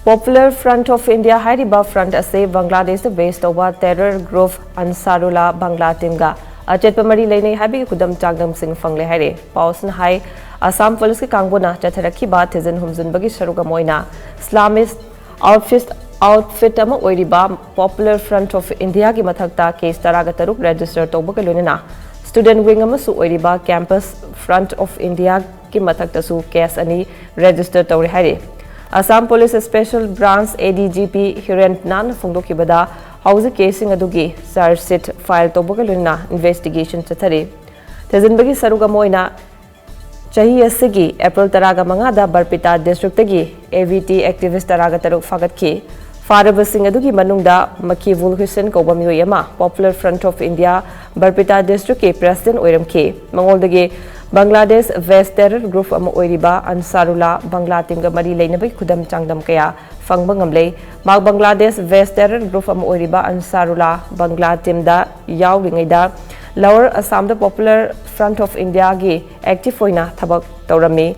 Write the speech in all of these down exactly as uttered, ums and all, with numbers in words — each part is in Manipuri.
Popular Front of India ꯍꯥꯏꯔꯤꯕ front ꯑꯁꯤ ꯕꯪꯒ꯭ꯂꯥꯗꯦꯁꯇ base ꯇꯧꯕ terror group Ansarullah Bangla teamꯒ ꯑꯆꯦꯠꯄ ꯃꯔꯤ ꯂꯩꯅꯩ ꯍꯥꯏꯕꯒꯤ ꯈꯨꯗꯝ ꯆꯥꯡꯗꯝꯁꯤꯡ ꯐꯪꯂꯦ ꯍꯥꯏꯔꯤ꯫ ꯄꯥꯎꯁꯤꯅ ꯍꯥꯏ, ꯑꯁꯥꯝ ꯄꯨꯂꯤꯁꯀꯤ ꯀꯥꯡꯕꯨꯅ ꯆꯠꯊꯔꯛꯈꯤꯕ ꯊꯤꯖꯤꯟ ꯍꯨꯝꯖꯤꯟꯕꯒꯤ ꯁꯔꯨꯛ ꯑꯃ ꯑꯣꯏꯅ Islamist outfit outfit ꯑꯃ ꯑꯣꯏꯔꯤꯕ Popular Front of Indiaꯒꯤ ꯃꯊꯛꯇ case ꯇꯔꯥꯒ ꯇꯔꯨꯛ register ꯇꯧꯕꯒ ꯂꯣꯏꯅꯅ student wing ꯑꯃꯁꯨ ꯑꯣꯏꯔꯤꯕ Campus Front of Indiaꯒꯤ ꯃꯊꯛꯇꯁꯨ case ꯑꯅꯤ register ꯇꯧꯔꯦ ꯍꯥꯏꯔꯤ꯫ Assam police special branch ADGP ꯍꯤꯔꯦꯟ ꯅꯥꯟꯅ ꯐꯣꯡꯗꯣꯛꯈꯤꯕꯗ ꯍꯧꯖꯤꯛ caseꯁꯤꯡ ꯑꯗꯨꯒꯤ charge sheet file ꯇꯧꯕꯒ ꯂꯣꯏꯅꯅ investigation ꯆꯠꯊꯔꯤ꯫ ꯊꯤꯖꯤꯟꯕꯒꯤ ꯁꯔꯨꯛ ꯑꯃ ꯑꯣꯏꯅ ꯆꯍꯤ ꯑꯁꯤꯒꯤ April ꯇꯔꯥꯒ ꯃꯉꯥꯗ ꯕꯔꯄꯤꯇꯥ districtꯇꯒꯤ AVT activist ꯇꯔꯥꯒ ꯇꯔꯨꯛ ꯐꯥꯒꯠꯈꯤ꯫ ꯐꯥꯔꯕꯁꯤꯡ ꯑꯗꯨꯒꯤ ꯃꯅꯨꯡꯗ ꯃꯀꯤꯕꯨꯜ ꯍꯨꯁꯦꯟ ꯀꯧꯕ ꯃꯤꯑꯣꯏ ꯑꯃ Popular Front of India ꯕꯔꯄꯤꯇꯥ districtꯀꯤ president ꯑꯣꯏꯔꯝꯈꯤ꯫ ꯃꯉꯣꯟꯗꯒꯤ ꯕꯪꯒ꯭ꯂꯥꯗꯦꯁ based terror group ꯑꯃ ꯑꯣꯏꯔꯤꯕ Ansarullah Bangla teamꯒ ꯃꯔꯤ ꯂꯩꯅꯕꯒꯤ ꯈꯨꯗꯝ ꯆꯥꯡꯗꯝ ꯀꯌꯥ ꯐꯪꯕ ꯉꯝꯂꯦ꯫ ꯃꯍꯥꯛ ꯕꯪꯒ꯭ꯂꯥꯗꯦꯁ based terror group ꯑꯃ ꯑꯣꯏꯔꯤꯕ Ansarullah Bangla teamꯗ ꯌꯥꯎꯔꯤꯉꯩꯗ Lower Assamꯗ Popular Front of Indiaꯒꯤ active ꯑꯣꯏꯅ ꯊꯕꯛ ꯇꯧꯔꯝꯃꯤ꯫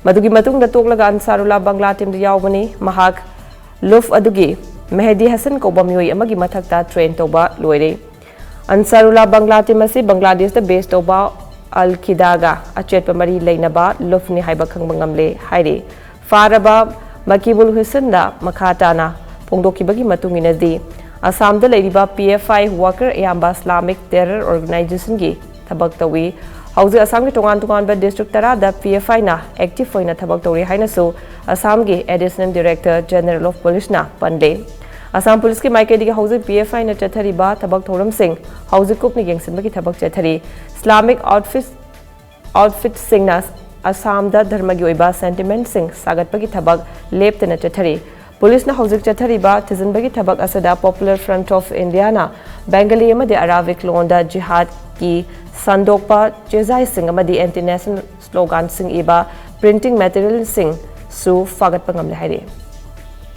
ꯃꯗꯨꯒꯤ ꯃꯇꯨꯡꯗ ꯇꯣꯛꯂꯒ Ansarullah Bangla teamꯗ ꯌꯥꯎꯕꯅꯤ꯫ ꯃꯍꯥꯛ ꯂꯨꯐ ꯑꯗꯨꯒꯤ ꯃꯦꯍꯗꯤ ꯍꯁꯟ ꯀꯧꯕ ꯃꯤꯑꯣꯏ ꯑꯃꯒꯤ ꯃꯊꯛꯇ train ꯇꯧꯕ ꯂꯣꯏꯔꯦ꯫ Ansarullah Bangla team ꯑꯁꯤ ꯕꯪꯒ꯭ꯂꯥꯗꯦꯁꯇ base ꯇꯧꯕ ꯑꯜ ꯈꯤꯗꯥꯒ ꯑꯆꯦꯠꯄ ꯃꯔꯤ ꯂꯩꯅꯕ ꯂꯨꯐꯅꯤ ꯍꯥꯏꯕ ꯈꯪꯕ ꯉꯝꯂꯦ ꯍꯥꯏꯔꯤ꯫ ꯐꯥꯔꯕ ꯃꯀꯤꯕꯨꯜ ꯍꯨꯁꯦꯟꯅ ꯃꯈꯥ ꯇꯥꯅ ꯐꯣꯡꯗꯣꯛꯈꯤꯕꯒꯤ ꯃꯇꯨꯡ ꯏꯟꯅꯗꯤ, ꯑꯁꯥꯝꯗ ꯂꯩꯔꯤꯕ PFI worker ꯑꯌꯥꯝꯕ Islamic terror organizationꯒꯤ ꯊꯕꯛ ꯇꯧꯏ꯫ ꯍꯧꯖꯤꯛ ꯑꯁꯥꯝꯒꯤ ꯇꯣꯉꯥꯟ ꯇꯣꯉꯥꯟꯕ district ꯇꯔꯥꯗ PFIꯅ active ꯑꯣꯏꯅ ꯊꯕꯛ ꯇꯧꯔꯤ ꯍꯥꯏꯅꯁꯨ ꯑꯁꯥꯝꯒꯤ Additional Director General of Policeꯅ ꯄꯟꯂꯦ꯫ Assam ꯄꯨꯂꯤꯁꯀꯤ ꯃꯥꯏꯀꯩꯗꯒꯤ ꯍꯧꯖꯤꯛ PFIꯅ ꯆꯠꯊꯔꯤꯕ ꯊꯕꯛ ꯊꯧꯔꯝꯁꯤꯡ ꯍꯧꯖꯤꯛ ꯀꯨꯞꯅ ꯌꯦꯡꯁꯤꯟꯕꯒꯤ ꯊꯕꯛ ꯆꯠꯊꯔꯤ꯫ Islamic outfit outfitꯁꯤꯡꯅ ꯑꯁꯥꯝꯗ ꯙꯔꯃꯒꯤ ꯑꯣꯏꯕ sentimentꯁꯤꯡ ꯁꯥꯒꯠꯄꯒꯤ ꯊꯕꯛ ꯂꯦꯞꯇꯅ ꯆꯠꯊꯔꯤ꯫ ꯄꯨꯂꯤꯁꯅ ꯍꯧꯖꯤꯛ ꯆꯠꯊꯔꯤꯕ ꯊꯤꯖꯤꯟꯕꯒꯤ ꯊꯕꯛ ꯑꯁꯤꯗ Popular Front of Indiaꯅ Bengali ꯑꯃꯗꯤ Arabic ꯂꯣꯟꯗ ꯖꯤꯍꯥꯗꯀꯤ ꯁꯟꯗꯣꯛꯄ ꯆꯦꯖꯥꯏꯁꯤꯡ ꯑꯃꯗꯤ anti national sloganꯁꯤꯡ ꯏꯕ printing materialꯁꯤꯡꯁꯨ ꯐꯥꯒꯠꯄ ꯉꯝꯂꯦ ꯍꯥꯏꯔꯤ꯫